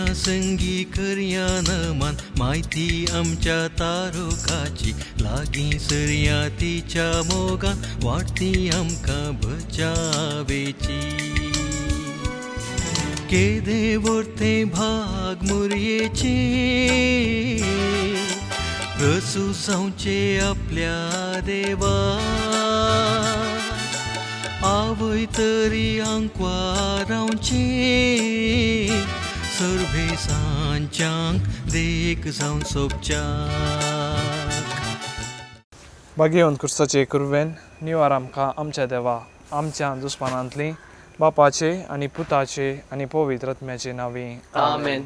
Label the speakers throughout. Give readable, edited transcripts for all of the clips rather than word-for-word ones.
Speaker 1: तिच्या संगी करया नमान म्हायती आमच्या तारुकाची लागीं सरया तिच्या मोगान वाडती आमकां बचावेची. केदें व्हडतें भाग मुरयेचें प्रसू जावचें आपल्या देवा आवय तरी आंकवारावचें सर्वेसांच्यांक देख जावन सोबच्याक.
Speaker 2: बागेवन कुर्साचे कुरवेन निवार आमकां आमच्या देवा आमच्या दुस्मानांतली बापाचे आनी पुताचे आनी पवित्र आत्म्याचे नांवी
Speaker 3: आमेन.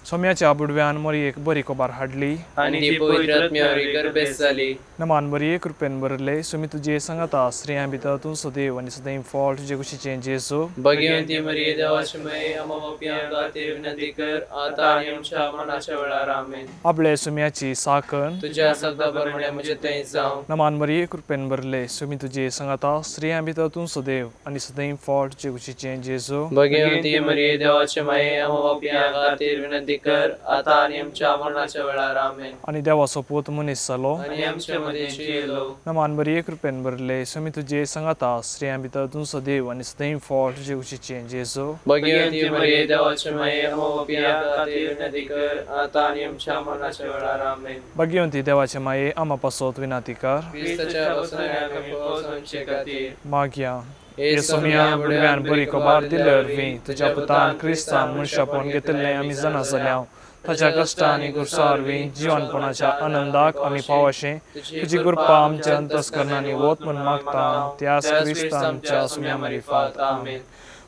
Speaker 2: सोम्याच्या बुडव्यान मोरयेक बरी खबर हाडली
Speaker 3: आनी ती पवित्र आत्म्यावरी गर्भेस्त जाली.
Speaker 2: नमान बरी कृपेन भरले सुमी तुजे सांगाता स्त्रियां भितर तूं सदैव आनी सदैव फळ तुजे कुशीचें जेजू.
Speaker 3: भगिवंती मरिये देवाचे माये आम्हा पापयां खातीर विनंती कर आता आनी आमच्या मरणाच्या वेळार. आमेन.
Speaker 2: आपले सुम्याची साकण
Speaker 3: तुझ्या शब्दा प्रमाणे म्हजे थंय जावं.
Speaker 2: नमान बरी कृपेन भरले सुमी तुजे सांगाता स्त्रियां भितर तूं सदैव आनी सदैव फळ तुजे कुशीचें जेजू.
Speaker 3: भगिवंती मरिये देवाचे माये आम्हा पापयां खातीर विनंती कर आता आनी आमच्या मरणाच्या वेळार. आमेन.
Speaker 2: आनी देवाचो पूत मनीस जालो
Speaker 3: आनी आमच्या मदें जियेलो.
Speaker 2: नमान बरी कृपेन भरले सुमी तुजे सांगाता स्त्रियां भितर तूं सदैव आनी सदैव फळ तुजे कुशीचें जेजू.
Speaker 3: भगिवंती मरिये देवाचे माये आम्हा पापयां खातीर विनंती कर आता आनी आमच्या मरणाच्या वेळार. आमेन.
Speaker 2: भाग्यवंती देवाचे माये आमा पासत विनंती कर
Speaker 3: क्रिस्ताच्या वचनाक आमी पोसवचे खातीर.
Speaker 2: मागया.
Speaker 3: हे
Speaker 2: सोमया बुडव्यान बरी खबर दिल्ले वरवीं तुज्या पुतान क्रिस्तान मनशापण घेतिल्लें आमी जाणा जाल्या ताच्या कश्टां आनी खुर्सा वरवीं जिवनपणाच्या आनंदाक आमी पावशें तुजी कृपा आमच्या अंतस्करणांनी वत म्हूण मागता त्याच क्रिस्तान आमच्या सुम्या मारिफात.
Speaker 3: आमेन.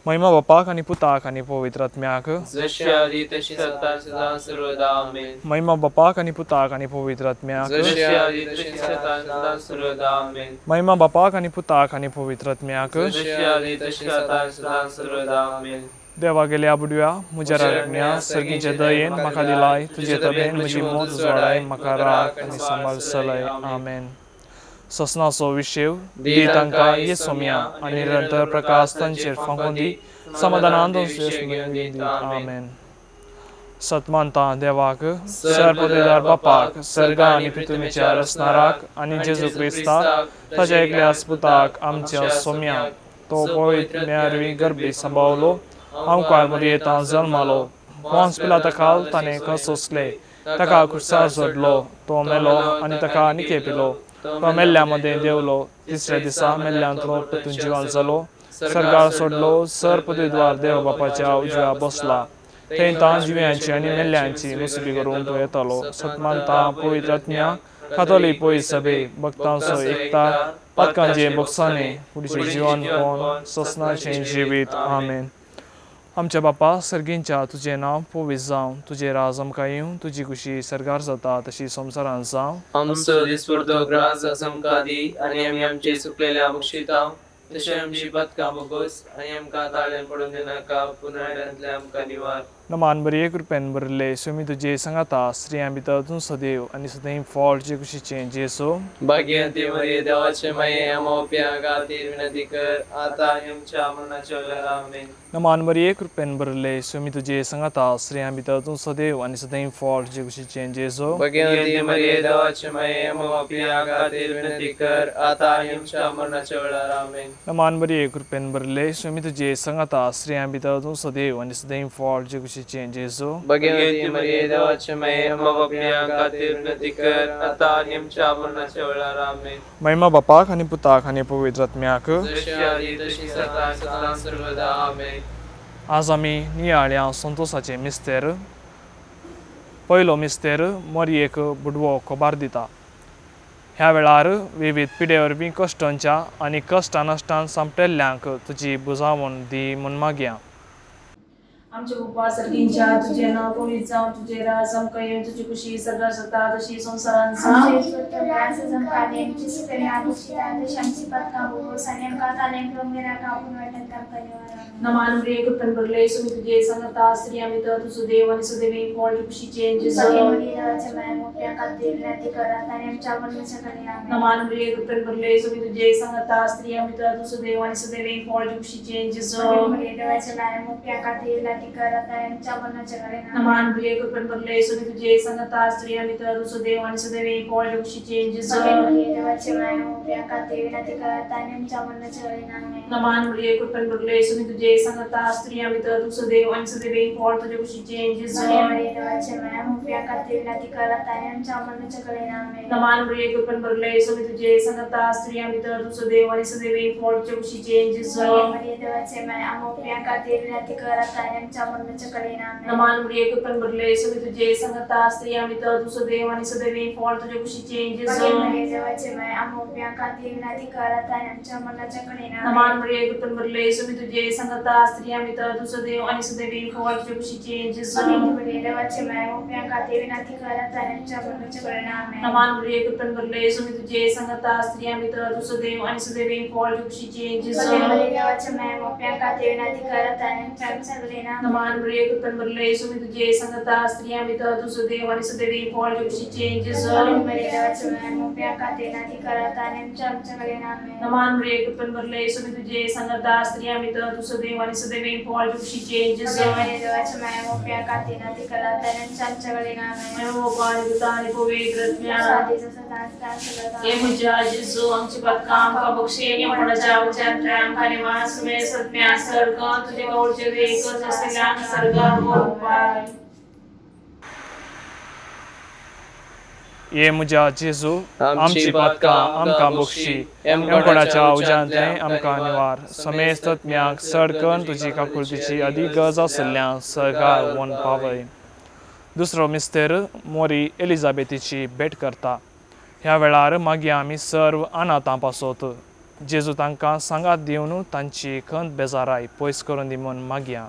Speaker 2: महिमा बापाक आनी पुताक आनी पवित्र आत्म्याक.
Speaker 3: जशी आदी तशी सदा सदा सर्वदा. आमेन.
Speaker 2: महिमा बापाक आनी पुताक आनी पवित्र आत्म्याक.
Speaker 3: जशी आदी तशी सदा सदा सर्वदा. आमेन.
Speaker 2: महिमा बापाक आनी पुताक आनी पवित्र आत्म्याक.
Speaker 3: जशी आदी तशी सदा सदा सर्वदा. आमेन.
Speaker 2: देवा गेल्या बुडव्या म्हज्या राज्ञा सर्गीचे दयेन म्हाका दिलाय तुजे तबेन म्हजी मोत उजवाडाय म्हाका राख आनी सांबाळ चलय. आमेन. ससनाचो विशेव दी तांकां ये सोम्या आनी निरंतर प्रकाश तांचेर फांकून दी समाधानान. आमेन. सतमानता देवाक सरपदेदार बापाक सर्गा आनी पृथ्वीच्या रचणाराक आनी जेजू क्रिस्ताक ताच्या एकल्या पुताक आमच्या सोम्या तो पवित्र म्यारवी गर्भी सांबावलो आमकां मरयेतां जल्मालो पोन्स पिलाता खाल ताणें सोंसले ताका खुर्सार सोडलो तो मेलो आनी ताका निकेपिलो तो मेल्ल्या मदें देंवलो तिसऱ्या दिसा मेल्ल्यांतलो परतून जिवन जालो सर्गार सोडलो सर पदवीद्वार देव बापाच्या उजव्या बसला थंय तां जिव्यांची आनी मेल्ल्यांची मुसबी करून तो येतालो. सतमानता पवित्र आत्म्या कातोलीक पवित्र सभे भक्तांचो एकता पातकांचे बोगसाणे फुडचें जिवन कोण ससनाचें जिवीत. आमेन. आमच्या बापा सर्गींच्या तुजें नांव पवित्र जावं तुजें राज आमकां येवं तुजी खुशी सर्गार जाता तशी संवसारांत जावं.
Speaker 3: आमचो दिसपडतो ग्रास आमकां दी आनी आमी आमचे चुकलेल्या बक्षिता तशें आमची पदकां बोगोस आनी आमकां ताळ्यान पडून दिनाका पुनरांतले आमकां निवार.
Speaker 2: नमान बरी कृपेन भरिल्ले स्वामी तुजे सांगाता स्त्रियां भितर तूं सदैव आनी सदैव फळ तुजे कुशीचें जेजू.
Speaker 3: भाग्यवंती मरिये देवाचे माये आम्हा पापयां खातीर विनंती कर आता आनी आमच्या मरणाच्या वेळार. आमेन.
Speaker 2: नमान बरी कृपेन भरिल्ले स्वामी तुजे सांगाता स्त्रियां भितर तूं सदैव आनी सदैव फळ तुजे कुशीचें जेजू.
Speaker 3: भाग्यवंती मरिये देवाचे माये आम्हा पापयां खातीर विनंती कर आता आनी आमच्या मरणाच्या वेळार. आमेन.
Speaker 2: नमान बरी कृपेन भरिल्ले स्वामी तुजे सांगाता स्त्रियां भितर तूं सदैव आनी सदैव फळ तुजे कुशीचें जेजू.
Speaker 3: भाग्यवंती मरिये देवाचे माये आम्हा पापयां खातीर विनंती कर आता आनी आमच्या मरणाच्या वेळार. आमेन.
Speaker 2: महिमा बापाक आनी पुताक आनी पवित्र आत्म्याक.
Speaker 3: जशी आदी तशी सदा सदा सर्वदा. आमेन.
Speaker 2: आज आमी नियाळ्या संतोसाचे मिस्तेर. पयलो मिस्तेर मोरयेक बुडवो खबर दिता. ह्या वेळार विविध पिडे वरवीं कश्टांच्या आनी कश्टां नश्टान सांपटिल्ल्यांक तुजी बुजावण दी म्हूण मागया.
Speaker 4: आमच्या बापा सर्गींच्या तुजें नांव पवित्र जावं तुजें राज आमकां येवं तुजी खुशी सर्गार जाता तशी संवसारांत जावं. नमान मरिये कृपेन भरले स्वामी तुजे सांगाता स्त्रियां भितर तुजो देव आनी सुदैवी फळ तुजे कुशीचें जेजू. नमान मरिये कृपेन भरले स्वामी तुजे सांगाता स्त्रियां भितर तुजो देव आनी सुदैवी फळ तुजे कुशीचें जेजू.
Speaker 5: विनंती कर आता आमच्या मरणाच्या वेळेला.
Speaker 4: नमान प्रिय कृपेन भरले सुनी तुझे संगता स्त्रिया भितर तुझं देव आणि सदैव फळ कुशीचे जेजू.
Speaker 5: देवाचे माय मोप्या खातीर विनंती कर आता आणि आमच्या मरणाच्या वेळेला. आमेन.
Speaker 4: नमान प्रिय कृपेन भरले सुनी तुझे संगता स्त्रिया भितर तुझं देव आणि सदैव फळ तुझ्या कुशीचे जेजू.
Speaker 5: देवाचे माय मोप्या खातीर विनंती कर आता आणि आमच्या मरणाच्या वेळेला. आमेन.
Speaker 4: नमान प्रिय कृपेन भरले सुनी तुझे संगता स्त्रिया भितर तुझं देव आणि सदैव फळ तुझ्या कुशीचे जेजू.
Speaker 5: देवाचे माय मोप्या खातीर विनंती कर आता आणि आमच्या मरणाच्या वेळेला. आमेन.
Speaker 4: नमान प्रिय कृपेन भरले सुनी तुझे संगता स्त्रिया भितर तुझं देव आणि सदैव फळ तुझ्या कुशीचे जेजू.
Speaker 5: देवाचे माय मोप्या खातीर विनंती कर आता आणि आमच्या मरणाच्या वेळेला.
Speaker 4: नमान प्रिय कृपेन भरले सुनी तुझे संगता स्त्रिया भितर तुझं देव आणि सदैव फळ तुझ्या कुशीचे जेजू.
Speaker 5: देवाचे माय मोप्या खातीर विनंती कर आता आणि आमच्या मरणाच्या वेळेला. आमेन.
Speaker 4: नमान प्रिय कृपेन भरले सुनी तुझे संगता स्त्रिया भितर तुझं देव आणि सदैव फळ तुझ्या कुशीचे जेजू.
Speaker 5: देवाचे माय मोप्या खातीर विनंती कर आता आणि आमच्या मरणाच्या वेळेला.
Speaker 4: नमान प्रिय कृपेन भरले सुनी तुझे संगता स्त्रिया भितर तुझं देव आणि सदैव फळ तुझ्या कुशीचे जेजू.
Speaker 5: देवाचे माय मोप्या खातीर विनंती कर आता आणि आमच्या मरणाच्या वेळेला. आमेन.
Speaker 4: नमान प्रिय कृपेन भरले सुनी तुझे संगता स्त्रिया भितर तुझं देव आणि सदैव फळ तुझ्या कुशीचे जेजू.
Speaker 5: देवाचे माय मोप्या खातीर विनंती कर आता आणि आमच्या मरणाच्या वेळेला. आमेन.
Speaker 4: आणि पवित्र हे म्हज्या जेजू आमची पातकां आमकां बक्षी आनी कोणाच्या उच्चांतल्या आमकां निवास सुमे सत्म्या सर्ग तुझे गौरचे एकच आसलेल्या सर्गार उपाय.
Speaker 2: ये म्हज्या जेजू, आमची पातकां आमकां बक्षी, यमकोणाच्या उज्यांतलें आमकां निवार, समेस्त तज्ञांक चड करून तुजी काकुळतीची अदीक गरज आशिल्ल्यान सरकार वोन पावय. दुसरो मिस्तेर मोरी एलिजाबेथीची भेट करता. ह्या वेळार मागीर आमी सर्व अनाथां पासत जेजू तांकां सांगात दिवन तांची खंत बेजाराय पयस करून दी म्हूण मागया.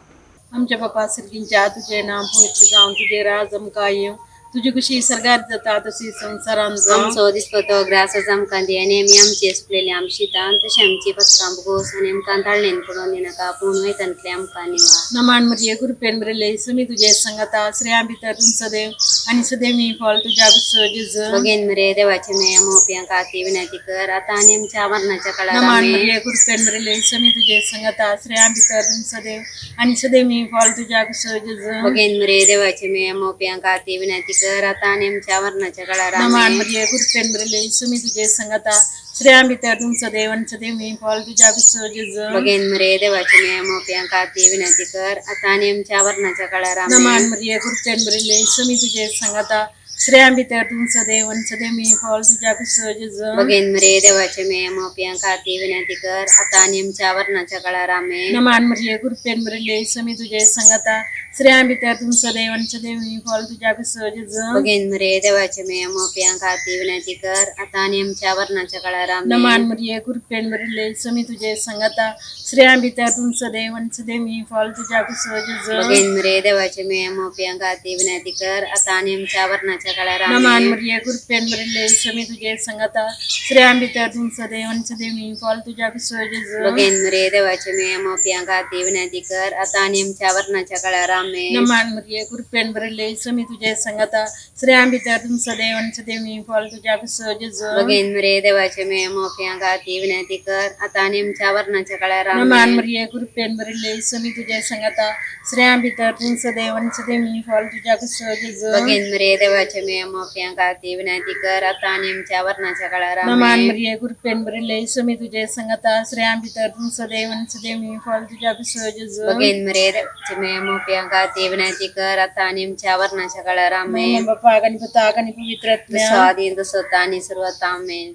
Speaker 6: आमच्या बापा सर्गींच्या, तुझे नाम पवित्र जावं, तुझे राज आमकां येवं, तुजी खुशी सर्गात जाता तशी संवसारान जावं.
Speaker 7: आमचो दिसपटो ग्रास आमकां दी आनी आमी आमचे सुकलेले आमशी तशें आमची पथकां बोगोस आनी आमकां ताळणेन पडोवन दिनाका, पूण वयतांतले आमकां निवार.
Speaker 6: नमान मरिये, कृपेन भरिल्ले, सुमी तुझे संगता, स्त्रियां भितर तूं सदैव आनी सदैव फळ तुझ्या जेजू.
Speaker 7: भगेन मरे देवाचे मेया मोप्यां खातीर विनंती कर आता आनी आमच्या मरणाच्या काळार.
Speaker 6: नमान
Speaker 7: आमेन.
Speaker 6: मरिये, कृपेन भरिल्ले, सुमी तुझे संगता, स्त्रियां भितर तूं सदैव आनी सदैव फळ तुझ्या जेजू.
Speaker 7: भगेन मरे देवाचे मेया मोप्यां खातीर विनंती कर आता आनी आमच्या मरणाच्या काळार.
Speaker 6: नमान
Speaker 7: आमेन.
Speaker 6: मरिये, कृपेन भरिल्ले, सुमी तुझे संगता, स्त्रियां भितर तूं सदैव आनी सदैव फळ तुझ्या जेजू.
Speaker 7: भगेन मरे देवाचे मेया मोप्यां खातीर विनंती कर आता आनी आमच्या मरणाच्या काळार.
Speaker 6: नमान
Speaker 7: आमेन.
Speaker 6: मरिये, कृपेन भरिल्ले, सुमी तुझे संगता, स्त्रियां भितर तूं सदैव आनी सदैव फळ तुझ्या जेजू.
Speaker 7: भगेन मरे देवाचे मेया मोप्यां खातीर विनंती कर आता आनी आमच्या मरणाच्या काळार. आमेन.
Speaker 6: नमान मरिये, कृपेन भरिल्ले, सुमी तुझे संगता, स्त्रियां भितर तूं सदैव आनी सदैव फळ तुझ्या जेजू.
Speaker 7: भगेन मरे देवाचे मेया मोप्यां खातीर विनंती कर आता आनी आमच्या मरणाच्या काळार.
Speaker 6: नमान
Speaker 7: आमेन.
Speaker 6: मरिये, कृपेन भरिल्ले, सुमी तुझे संगता, स्त्रियां भितर तूं सदैव आनी सदैव फळ तुझ्या जेजू.
Speaker 7: भगेन मरे देवाचे मेया मोप्यां खातीर विनंती कर आता आनी आमच्या मरणाच्या काळार.
Speaker 6: नमान
Speaker 7: आमेन.
Speaker 6: मरिये, कृपेन भरिल्ले, सुमी तुझे संगता, स्त्रियां भितर तूं सदैव आनी सदैव फळ तुझ्या जेजू.
Speaker 7: भगेन मरे देवाचे मेया मोप्यां खातीर विनंती कर आता आनी आमच्या मरणाच्या काळार. आमेन.
Speaker 6: नमान मरिये, कृपेन भरिल्ले, सुमी तुझे संगता, स्त्रियां भितर तूं सदैव आनी सदैव फळ तुझ्या जेजू.
Speaker 7: भगेन मरे देवाचे मेया मोप्यां खातीर विनंती कर आता आनी आमच्या मरणाच्या काळार.
Speaker 6: नमान
Speaker 7: आमेन.
Speaker 6: मरिये, कृपेन भरिल्ले, सुमी तुझे संगता, स्त्रियां भितर तूं सदैव आनी सदैव फळ तुझ्या जेजू.
Speaker 7: भगेन मरे देवाचे मेया मोप्यां खातीर विनंती कर आता आनी आमच्या मरणाच्या काळार.
Speaker 6: नमान
Speaker 7: आमेन.
Speaker 6: मरिये, कृपेन भरिल्ले, सुमी तुझे संगता, स्त्रियां भितर तूं सदैव आनी सदैव फळ तुझ्या जेजू.
Speaker 7: भगेन मरे देवाचे मेया मोप्यां खातीर विनंती कर आता आनी आमच्या मरणाच्या काळार. आमेन.
Speaker 6: बापा आणि पुता आणि पवित्र आत्म्या.
Speaker 7: जसो आदी तसो आता आनी सर्वता. आमेन.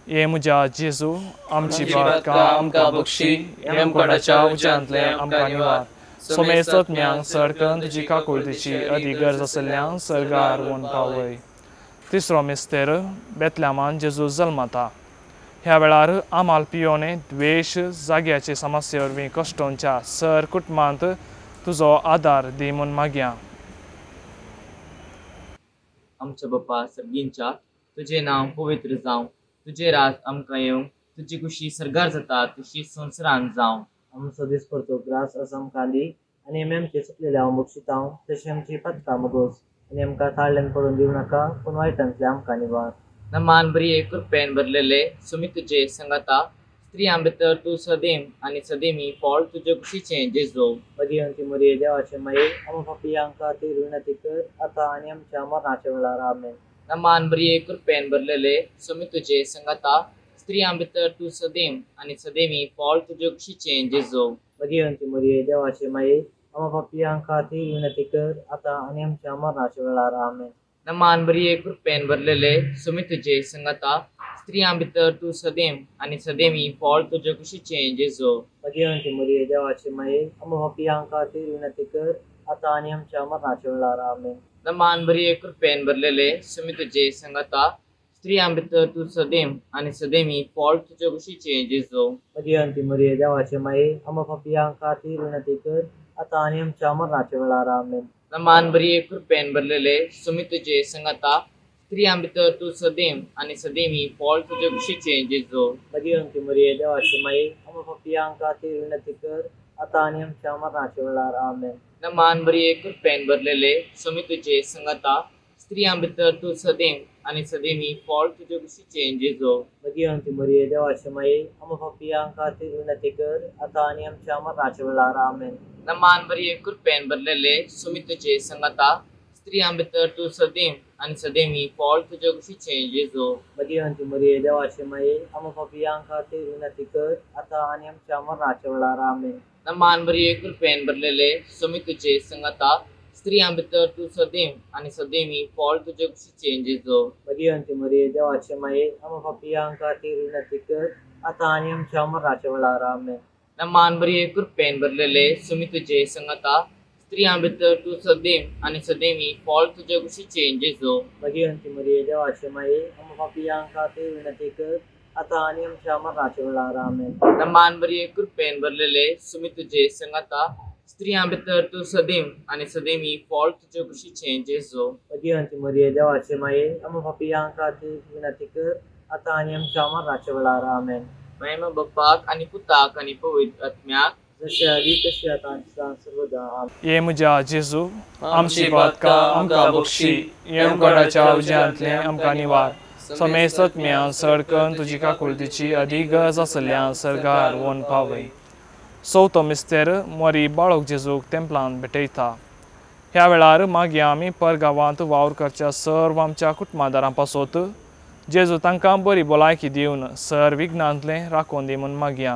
Speaker 2: ये म्हज्या जेजू, आमची पातकां आमकां बक्षी, यमकोणाच्या उज्यांतलें आमकां निवार, समेस्त तज्ञांक चड करून तुजी काकुळतीची अदीक गरज आशिल्ल्यांक सर्गार व्हरून पावय. तिसरो मिस्तेर बेतल्यामान जेजू जल्मता. ह्या वेळार आमाल पियोने द्वेश जाग्याचे समस्ये वरवीं कश्टोंच्या सर कुटुंबांत तुजो आदार दी म्हूण मागया.
Speaker 8: आमच्या बापा सर्गींच्या, तुजें नांव पवित्र जावं, तुजें राज आमकां येवं, तुजी खुशी सर्गार जाता तशी संवसारान जावं.
Speaker 3: आमचो दिसपडतो ग्रास आज आमकां दी आनी आमी आमचे चुकलेले हांव बक्षितांव तशें आमची पातकां बोगोस आनी आमकां ताळल्यान पडून दिवं नाका, पूण वायटांतले आमकां निवार.
Speaker 8: नमान बरी कृपेन भरलेले, सुमी तुजे संगाता, स्त्रियां भितर तूं सदैम आनी सदैमी फळ तुजे कुशीचें जेजू.
Speaker 9: मरियंती मरिये देवाचे माये, आमकां पापयांक खातीर विनंती कर आतां आनी आमच्या मरणाच्या वेळार. आमेन.
Speaker 8: नमान बरिये कृपेन भरलेले, स्वामी तुजे संगाता, स्त्रियां भितर तूं सदैम आनी सदैमी फळ तुजे कुशीचें जेजू.
Speaker 9: मरियंती मरिये देवाचे माये, आमकां पापयांक खातीर विनंती कर आतां आनी आमच्या मरणाच्या वेळार. आमेन.
Speaker 8: नमान बरिये कृपेन भरलेले, स्वामी तुजे संगाता, स्त्रियां भितर तूं सदैम आनी सदैमी फळ तुजे कुशीचें जेजू.
Speaker 9: मरियंती मरिये देवाचे माये, आमकां पापयांक खातीर विनंती कर आतां आनी आमच्या मरणाच्या वेळार. आमेन.
Speaker 8: नमान बरिये कृपेन भरलेले, स्वामी तुजे संगाता, स्त्रियां भितर तूं सदैम आनी सदैमी फळ तुजे कुशीचें जेजू.
Speaker 9: मरियंती मरिये देवाचे माये, आमकां पापयांक खातीर विनंती कर आतां आनी आमच्या मरणाच्या वेळार. आमेन.
Speaker 8: नमान बरिये कृपेन भरलेले, स्वामी तुजे संगाता, स्त्रियां भितर तूं सदैम आनी सदैमी फळ तुजे कुशीचें जेजू.
Speaker 9: मरियंती मरिये देवाचे माये, आमकां पापयांक खातीर विनंती कर आतां आनी आमच्या मरणाच्या वेळार. आमेन.
Speaker 8: नमान बरिये कृपेन भरलेले, स्वामी तुजे संगाता, स्त्रियां भितर तूं सदैम आनी सदैमी फळ तुजे कुशीचें जेजू.
Speaker 9: मरियंती मरिये देवाचे माये, आमकां पापयांक खातीर विनंती कर आतां आनी आमच्या मरणाच्या वेळार. आमेन.
Speaker 8: नमान बरिये कृपेन भरलेले, स्वामी तुजे संगाता, स्त्रियां भितर तूं सदैम आनी सदैमी फळ तुजे कुशीचें जेजू.
Speaker 9: मरियंती मरिये देवाचे माये, आमकां पापयांक खातीर विनंती कर आतां आनी आमच्या मरणाच्या वेळार. आमेन.
Speaker 8: नमान बरिये कृपेन भरलेले, स्वामी तुजे संगाता, स्त्रियां भितर तूं सदैम आनी सदैमी फळ तुजे कुशीचें जेजू.
Speaker 9: मरियंती मरिये देवाचे माये, आमकां पापयांक खातीर विनंती कर आतां आनी आमच्या मरणाच्या वेळार. आमेन.
Speaker 8: नमान बरिये कृपेन भरलेले, स्वामी तुजे संगाता, स्त्रियां भितर तूं सदैम आनी सदैमी फळ तुजे कुशीचें जेजू.
Speaker 9: मरियंती मरिये देवाचे माये, आमकां पापयांक खातीर विनंती कर आतां आनी आमच्या मरणाच्या वेळार. आमेन.
Speaker 8: नमान बरिये कृपेन भरलेले, स्वामी तुजे संगाता, स्त्रियां भितर तूं सदैम आनी सदैमी फळ तुजे कुशीचें जेजू.
Speaker 9: मरियंती मरिये देवाचे माये, आमकां पापयांक खातीर विनंती कर आतां आनी आमच्या मरणाच्या वेळार. आमेन.
Speaker 8: महिमा बापाक आनी पुताक आनी पवित्र आत्म्याक,
Speaker 9: जशे आदी तशी आतां आनी सदां सर्वदा. आमेन.
Speaker 2: ये म्हज्या जेजू, आमची पातकां आमकां बक्षी, हे उगडाच्या उज्यांतलें आमकां निवार, समेस्तम्या सडकन तुजी काकुळतीची अदीक गरज आसल्या सर्गार वोन पावय. चवथो मिस्तेर, मोरी बाळक जेजूक तेंपलान भेटयता. ह्या वेळार मागीर आमी परगांवांत वावर करच्या सर्व आमच्या कुटुंबादारां पासत जेजू तांकां बरी भलायकी दिवन सर विघ्नांतलें राखून दी म्हूण मागया.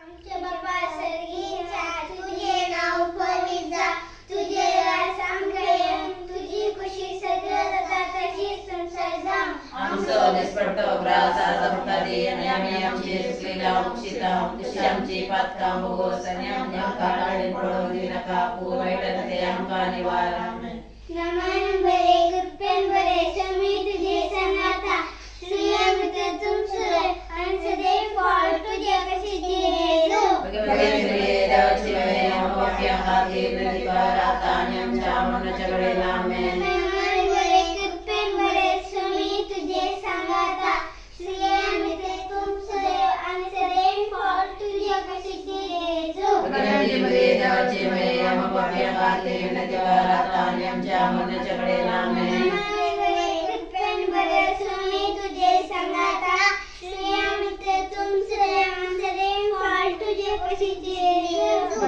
Speaker 5: आमच्या बापा सर्गीचा, तुझे नाव पवित्र जावं, तुझे राज आमकां येवं, तुजी खुशी सगळं जाता तशी संवसार जावं.
Speaker 10: आमचो दिसपट्टो ग्रास आज आमकां दी आनी आमी आमचे चुकलेल्या बक्षितांव तशी आमची पातकां भोगोस आनी आमकां ताळेन पडोवंक दिनाका, पूण वायटांतलें आमकां निवार. आमेन.
Speaker 5: नमन बरे कृपेन बरे, स्वामी तुझे संगाता, स्त्रियां भितर तूं सुरे आनी सदैव फळ तुजे कशी जेजू.
Speaker 10: देवाची माये, आमकां पापयां खातीर विनंती कर आतां आनी आमच्या मरणाच्या वेळेर. आमेन.
Speaker 5: नमन बरे कृपेन बरे, स्वामी तुझे संगाता, स्त्रियां भितर तूं सुरे आनी सदैव फळ तुजे कशी जेजू.
Speaker 10: देवाची माये, आमकां पापयां खातीर विनंती कर आतां आनी आमच्या मरणाच्या वेळेर. आमेन.
Speaker 5: नमन बरे कृपेन बरे, स्वामी तुझे संगाता, स्त्रियां भितर तूं सुरे आनी सदैव फळ तुजे कशी जेजू.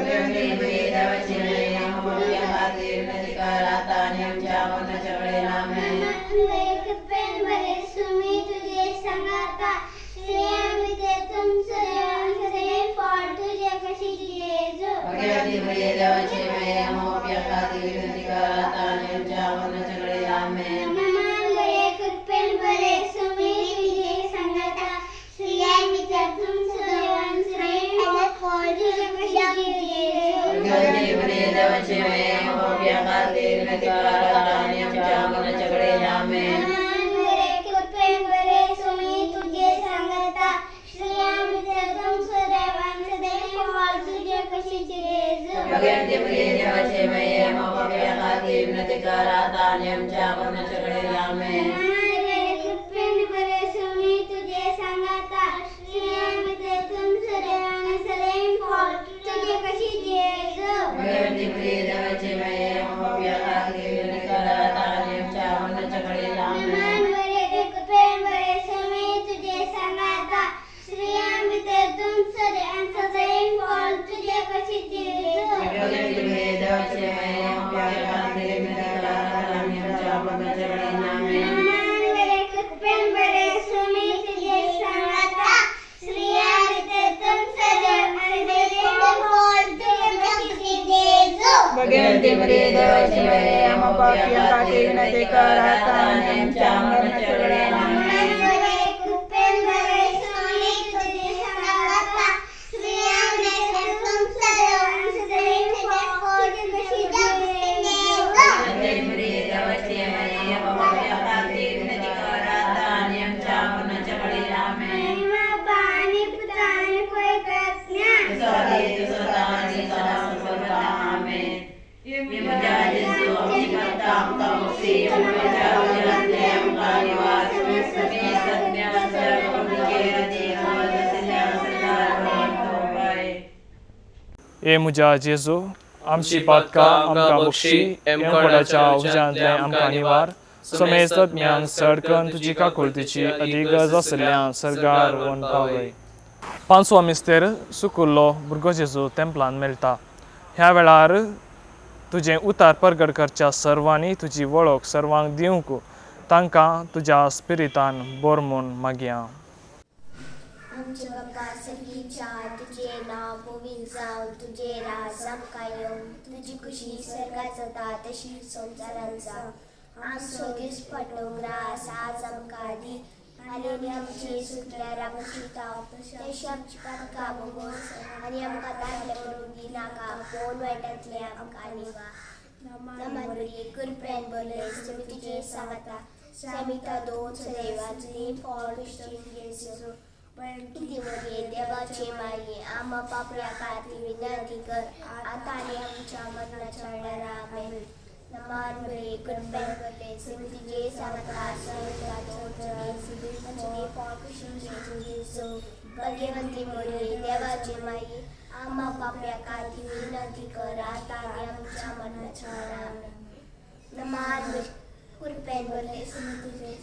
Speaker 10: देवाची माये, आमकां पापयां खातीर विनंती कर आतां आनी आमच्या मरणाच्या वेळेर. आमेन.
Speaker 5: नमन बरे कृपेन बरे, स्वामी तुझे संगाता, स्त्रियां भितर तूं सुरे आनी सदैव फळ तुजे कशी जेजू.
Speaker 10: देवाची माये, आमकां पापयां खातीर विनंती कर आतां आनी आमच्या मरणाच्या वेळेर. आमेन.
Speaker 5: नमन बरे कृपेन बरे, स्वामी तुझे संगाता, स्त्रियां भितर तूं सुरे आनी सदैव फळ तुजे कशी जेजू.
Speaker 10: देवाची माये, आमकां पापयां खातीर विनंती कर आतां आनी आमच्या मरणाच्या वेळेर. आमेन.
Speaker 5: नमन बरे कृपेन बरे, स्वामी तुझे संगाता, स्त्रियां भितर तूं सुरे आनी सदैव फळ तुजे कशी जेजू.
Speaker 10: देवाची माये, आमकां पापयां खातीर विनंती कर आतां आनी आमच्या मरणाच्या वेळेर. आमेन.
Speaker 5: नमन बरे कृपेन बरे, स्वामी तुझे संगाता, स्त्रियां भितर तूं सुरे आनी सदैव फळ तुजे कशी जेजू.
Speaker 10: देवाची माये, आमकां पापयां खातीर विनंती कर आतां आनी आमच्या मरणाच्या वेळेर. आमेन.
Speaker 5: नमन बरे कृपेन बरे, स्वामी तुझे संगाता,
Speaker 10: भगवंती मरिये देवाची माये आम्हा पापयां खातीर विनंती कर आतां आनी आमच्या मरणाच्या वेळार आमेन.
Speaker 2: हे म्हज्या जेजू, आमची पातकां आमकां बक्षी, हेमकोडाच्या उज्यांतलें आमकां निवार, समेस्त ज्ञान सडकन तुजी काकुळतीची अदीक गरज आशिल्ल्यान सर्गार व्हरून पावय. पांचवो मिस्तेर सुकुल्लो भुरगो जेजू तेंपलान मेळटा. ह्या वेळार तुजें उतार परगट करच्या सर्वांनी तुजी वळख सर्वांक दिवंक तांकां तुज्या स्पिरितान बोर म्हूण मागया.
Speaker 5: आमच्या बापा सर्गीच्या, तुजें नांव पवित्र जावं, तुजें राज आमकां येवं, तुजी खुशी सर्गात जाता तशी संवसारांत जावं. आमचो दिसपट्टो ग्रास आज आमकां दी आनी आमी आमचे सुकल्यार आमकां तशी आमची पातकां भोगोस आनी आमकां दाखले पडूंक दिनाका, पूण वायटांतलें आमकां निवार. नमन मरिये, कृपेन भरलें, तुमी तुजें सांगता समिता दोन सदैवाचें फळ जेजू. मरिये देवाचे माये आम्हा पापया खातीर विनंती कर आतां आनी आमच्या मरणाच्या वेळार आमेन. नमन मरिये, कृपेन भरलें, तुमी तुजें सांगता समिता दोन सदैवाचें फळ जेजू. भगवंती मरिये देवाचे माये आम्हा पापया खातीर विनंती कर आतां आनी आमच्या मरणाच्या वेळार आमेन. नमन कृपेन भरलें,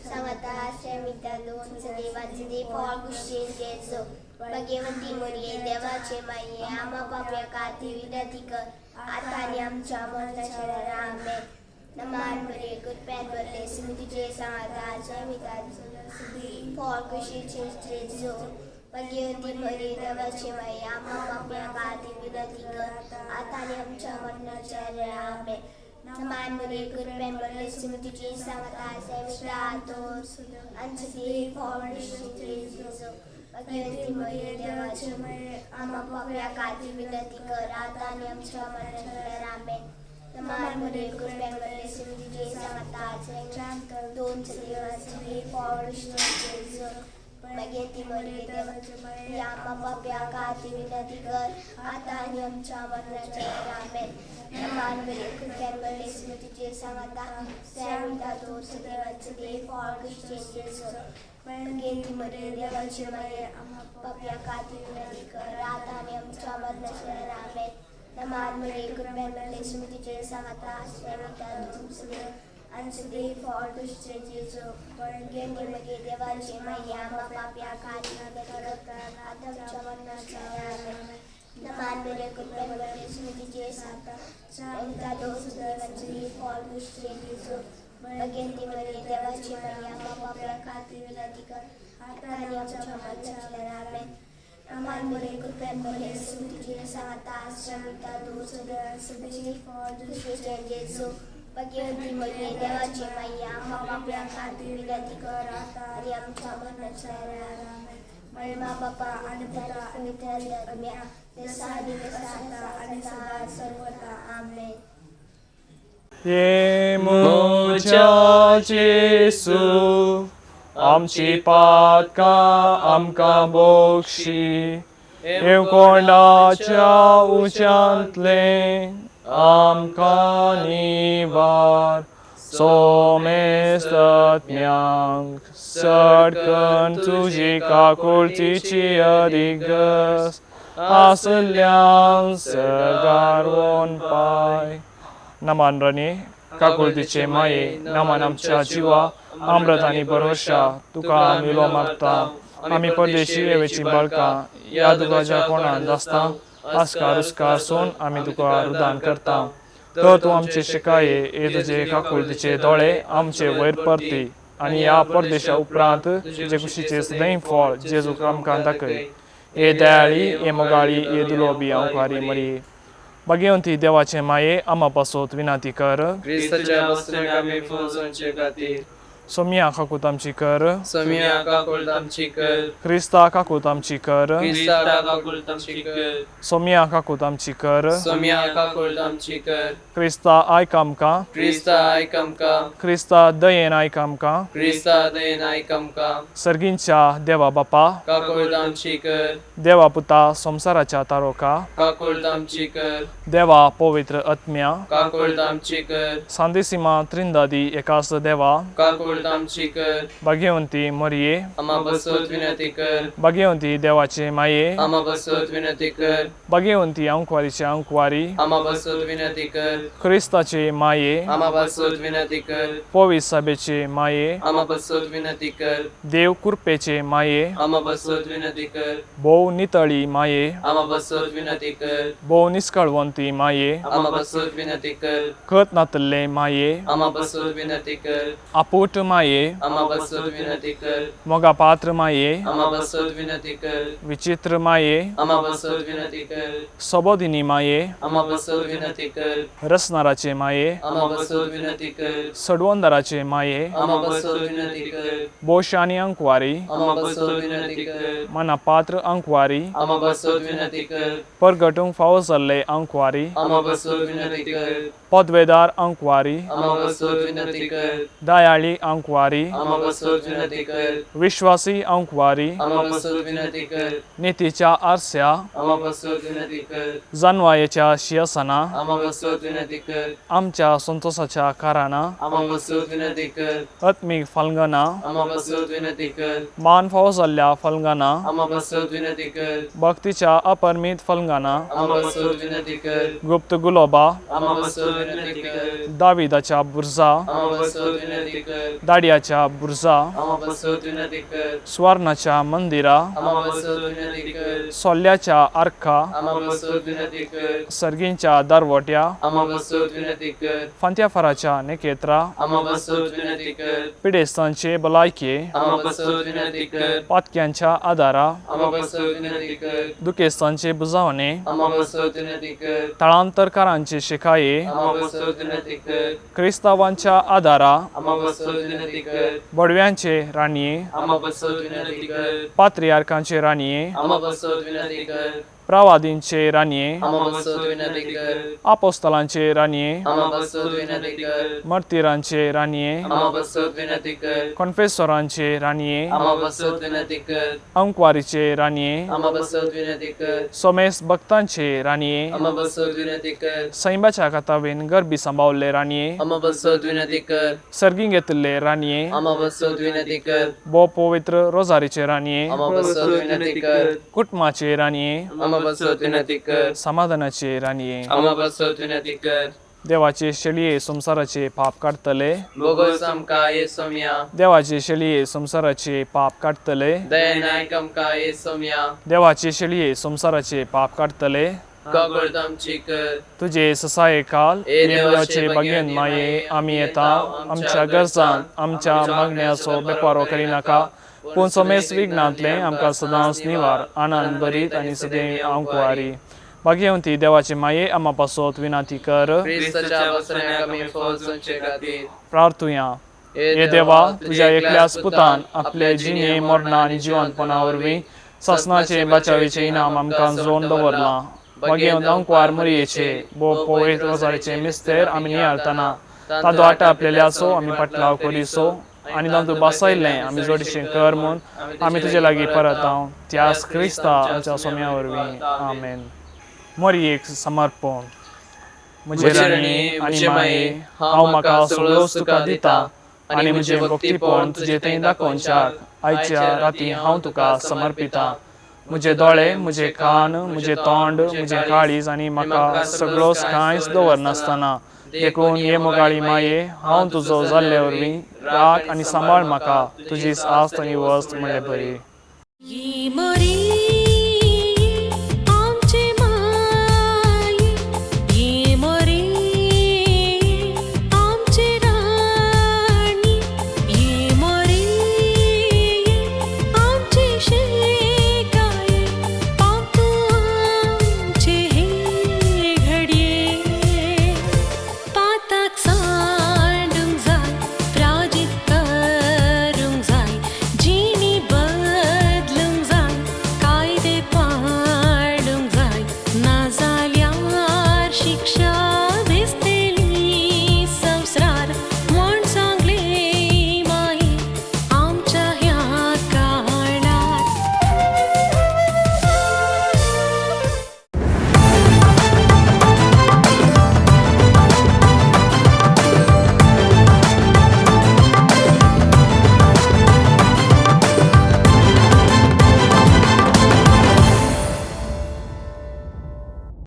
Speaker 5: सांगता श्रमिता दोन सदैवाचे फळ कुशीन जेजू. भगवंती मरिये देवाचे माये आम्हा पापया खातीर विनंती कर आतां आनी आमच्या मरणाच्या वेळार आमेन. नमन मरिये, कृपेन भरलें, तुमी तुजें सांगता श्रमिता फळ कुशीन जेजू. भगवंती मरिये देवाचे माये आम्हा पापया खातीर विनंती कर आतां आनी आमच्या मरणाच्या वेळार आमेन. नमन मरिये, कृपेन भरलें, तुमी तुजें सांगता श्रमिता दोन फळ कुशीन जेजू. भगवंती मरिये देवाचे माये आम्हा पापया खातीर विनंती कर आतां आनी आमच्या मरणाच्या वेळार आमेन. नमन मरिये, कृपेन भरलें, तुमी तुजें सांगता श्रमिता दोन फळ कुशीन जेजू. भगवंती मरिये देवाचे माये आम्हा पापया खातीर विनंती कर आतां आनी आमच्या मरणाच्या वेळार आमेन. नमन मरिये, कृपेन भरलें, तुमी तुजें सांगता श्रमिता दोन फळ कुशीन जेजू. भगवंती मरिये देवाचे माये आम्हा पापया खातीर विनंती कर आतां आनी आमच्या मरणाच्या वेळार आमेन. नमन मरिये, कृपेन भरलें, तुमी तुजें सांगता श्रमिता दोन फळ कुशीन जेजू. भगवंती मरिये देवाचे माये आम्हा पापया खातीर विनंती कर आतां आमच्या मरणाच्या वेळार आमेन. नमन मरिये, कृपेन भरलें, तुमी तुजें सांगता श्रमिता दोन फळ कुशीन जेजू. भगवंती मरिये देवाचे माये आम्हा पापया खातीर विनंती कर आतां आनी आमच्या मरणाच्या वेळार आमेन. नमन मरिये, कृपेन भरलें, तुमी तुजें सांगता श्रमिता दोन फळ कुशीन जेजू. भगवंती मरिये देवाचे माये आम्हा पापया खातीर विनंती कर आतां आनी आमच्या मरणाच्या वेळार आमेन. महिमा बापा आनी पुता आनी पवित्र आत्म्या, जसा आदी तसा आता आनी सदा सर्वदा आमेन.
Speaker 2: हे म्हज्या जेजू, आमची पातकां आमकां बक्षी, हेमकोंडाच्या उज्यांतलें आमकां निवार, सोमेस्तज्ञांक सडकन तुजी काकुळतीची अदीक गरज आसल्यान सर्गार व्हरून पाय. नमन रणी काकुळतीचे माये, नमन आमच्या जिवा अमृत आनी भरोशा, तुका आमी उलो मागता. आमी परदेशी येवेची बाळकां, ह्या दुखाच्या कोणान आसता आस्कार उस्कार सोन आमी तुका रुदान करता. तर तूं आमचे शिकाये, हे तुजे काकुळतीचे दोळे आमचे वयर परती आनी ह्या परदेशा उपरांत तुजे कुशीचे सदैव फळ जेजूक आमकां दाखय. हे दयाळी, हे मोगाळी, हे दुलोबी अंवकारी मरिये, भाग्यवंती देवाचे माये आमा पासत विनाती कर.
Speaker 3: क्रिस्ताच्या वस्त्रांक आमी फूल जावचे खातीर.
Speaker 2: सोमया काकूत आमची कर.
Speaker 3: सोमया काकूत आमची कर.
Speaker 2: क्रिस्ता काकूत आमची कर.
Speaker 3: क्रिस्ता काकूत आमची कर.
Speaker 2: सोमया काकूत आमची कर.
Speaker 3: सोमया काकूत आमची कर.
Speaker 2: क्रिस्ता आयक आमकां.
Speaker 3: क्रिस्ता आयक आमकां.
Speaker 2: क्रिस्ता दयेन आयक आमकां.
Speaker 3: क्रिस्ता दयेन आयक आमकां.
Speaker 2: सर्गींच्या देवा बापा
Speaker 3: काकूत आमची कर.
Speaker 2: देवा पुता संवसाराच्या तारोका
Speaker 3: काकूत आमची कर.
Speaker 2: देवा पवित्र आत्म्या
Speaker 3: काकूत आमची कर.
Speaker 2: सांदेसीमा त्रिंदादी एकास देवा
Speaker 3: काकूत आमची कर.
Speaker 2: भाग्यवंती मरिये
Speaker 3: आमा बसत विनंती कर.
Speaker 2: भाग्यवंती देवाचे माये
Speaker 3: आमा बसत विनंती कर.
Speaker 2: भाग्यवंती अंकवारीचे अंकवारी
Speaker 3: आमा बसत विनंती कर.
Speaker 2: क्रिस्ताचे माये
Speaker 3: आमा बसत विनंती कर.
Speaker 2: पवित्र सभेचे माये
Speaker 3: आमा बसत विनंती कर.
Speaker 2: देव कृपेचे माये
Speaker 3: आमा बसत विनंती कर.
Speaker 2: भोव नितळी माये
Speaker 3: आमा बसत विनंती कर.
Speaker 2: भोव निस्कळवंती माये
Speaker 3: आमा बसत विनंती कर.
Speaker 2: खत नातल्ले माये
Speaker 3: आमा बसत विनंती कर.
Speaker 2: आपूट माये
Speaker 3: आमा बसत विनंती कर.
Speaker 2: मोगा पात्र माये
Speaker 3: आमा बसत विनंती कर.
Speaker 2: विचित्र माये
Speaker 3: आमा बसत विनंती कर.
Speaker 2: सबोधिनी माये
Speaker 3: आमा बसत विनंती कर.
Speaker 2: रसनाराचे माये
Speaker 3: आमा बसत विनंती कर.
Speaker 2: सडवंदराचे माये
Speaker 3: आमा बसत विनंती कर.
Speaker 2: बोशानी अंकवारी
Speaker 3: आमा बसत विनंती कर.
Speaker 2: मना पात्र अंकवारी
Speaker 3: आमा बसत विनंती कर.
Speaker 2: परगटूंक फावो जाल्ले अंकवारी
Speaker 3: आमा बसत विनंती कर.
Speaker 2: पदवेदार अंकवारी
Speaker 3: आमा बसत विनंती कर.
Speaker 2: दयाळी अंकवारी
Speaker 3: आमा बसत विनंती कर.
Speaker 2: विश्वासी अंकवारी
Speaker 3: आमा बसत विनंती कर.
Speaker 2: नितीच्या आरस्या
Speaker 3: आमा बसत विनंती कर.
Speaker 2: जानवायेच्या शियासना
Speaker 3: आमा बसत विनंती कर.
Speaker 2: आमच्या संतोषाच्या कारणां
Speaker 3: आमा बसत विनंती कर.
Speaker 2: आत्मीक फलगना
Speaker 3: आमा बसत विनंती कर.
Speaker 2: मान फावो जाल्ल्या फलगना
Speaker 3: आमा बसत विनंती कर.
Speaker 2: भक्तीच्या अपरमीत फलगना
Speaker 3: आमा बसत विनंती कर.
Speaker 2: गुप्त गुलोबा
Speaker 3: आमा बसत विनंती कर.
Speaker 2: दाविदाच्या बुर्जा
Speaker 3: आमा बसत विनंती कर.
Speaker 2: दाडियाच्या बुर्जा
Speaker 3: आमा बसत विनंती कर.
Speaker 2: सुवर्णाच्या मंदिरा
Speaker 3: आमा बसत विनंती कर.
Speaker 2: सोल्याच्या आर्का
Speaker 3: आमा बसत विनंती कर.
Speaker 2: सर्गींच्या दारवट्या
Speaker 3: आमा बसत विनंती कर.
Speaker 2: फांत्याफाराच्या नेकेत्रा
Speaker 3: आमा बसत विनंती कर.
Speaker 2: पिडेस्तांचे भलायके
Speaker 3: आमा बसत विनंती कर.
Speaker 2: पातक्यांच्या आदारा
Speaker 3: आमा बसत विनंती कर.
Speaker 2: दुखेस्तांचे बुजावणे
Speaker 3: आमा बसत विनंती कर.
Speaker 2: तळांतरकारांचे शिकाये
Speaker 3: आमा बसत विनंती कर.
Speaker 2: क्रिस्तावांच्या आदारा
Speaker 3: आमा बसत विनंती कर.
Speaker 2: बडव्यांचे राणये
Speaker 3: आमा बसत विनंती कर.
Speaker 2: पात्रियार्कांचे राणये
Speaker 3: आमा बसत विनंती कर.
Speaker 2: प्रवादींचे राणये
Speaker 3: आमा बसत विनंती कर.
Speaker 2: आपोस्तलांचे राणये
Speaker 3: आमा बसत विनंती कर.
Speaker 2: मर्तिरांचे राणये
Speaker 3: आमा बसत विनंती कर.
Speaker 2: कॉन्फेसोरांचे राणये
Speaker 3: आमा बसत विनंती कर.
Speaker 2: अंकवारीचे राणये
Speaker 3: आमा बसत विनंती कर.
Speaker 2: सोमेस भक्तांचे राणये
Speaker 3: आमा बसत विनंती कर.
Speaker 2: सैंबाच्या कथावेन गरबी सांबावल्ले राणये
Speaker 3: आमा बसत विनंती कर.
Speaker 2: सर्गीं घेतिल्ले राणये
Speaker 3: आमा बसत विनंती कर.
Speaker 2: भोव पवित्र रोजारीचे राणये
Speaker 3: आमा बसत विनंती कर.
Speaker 2: कुटुंबाचे राणये
Speaker 3: आमा बसत विनंती कर.
Speaker 2: समाधानाचे राणये
Speaker 3: आमा बसत विनंती कर.
Speaker 2: देवाचे शेळये संवसाराचे पाप काडटले
Speaker 3: बोगोस आमकां ये सोमया.
Speaker 2: देवाचे शेळये संवसाराचे पाप काडटले
Speaker 3: दयेन आयक आमकां ये सोमया.
Speaker 2: देवाचे शेळये संवसाराचे पाप काडटले
Speaker 3: काकूत आमची कर.
Speaker 2: तुजे ससाये काल देवाचे भाग्यन माये आमी येता आमच्या गरजान आमच्या मागण्याचो बेपारो करिनाका पूण सोमेस विघ्नांतलें आमकां सदांच निवार आनंद भरीत आनी सदैव आंकवारी. भाग्यवंती देवाचे माये आमा पासत विनंती कर.
Speaker 3: क्रिस्ताच्या वस्त्रांक आमी फौज जावचे खातीर.
Speaker 2: प्रार्थुया. हे देवा तुज्या एकल्याच पुतान आपले जिणे मरणा आनी जिवंतपणा वरवीं सासनाचे बचावेचे इनाम आमकां जोडून दवरलां. भाग्यवंत अंकवार मरियेचे भोव पवित्र रोजारीचे मिस्तेर आमी नियाळतना तांदो आटापलेल्याचो आमी पाटलाव करिसो आनी तांतू बसयल्लें आमी जोडीशें कर म्हूण आमी तुजे लागीं परत हांव त्यास क्रिस्ता आमच्या सोम्या वरवीं. आमेन. मरियेक समर्पण. म्हजे राणी आनी माये हांव म्हाका सगळ्योच तुका दिता आनी म्हजें भक्तीपण तुजे थंय दाखोवच्याक आयच्या राती हांव तुका समर्पिता. म्हजे दोळे म्हजे कान म्हजें तोंड म्हजें काळीज आनी म्हाका सगळोच कांयच दवरनासतना देखून हे मोगाळी माये हांव तुजो जाल्ले वरवीं राख आनी सांबाळ म्हाका तुजी आस्त आनी वस्त म्हणले बरी.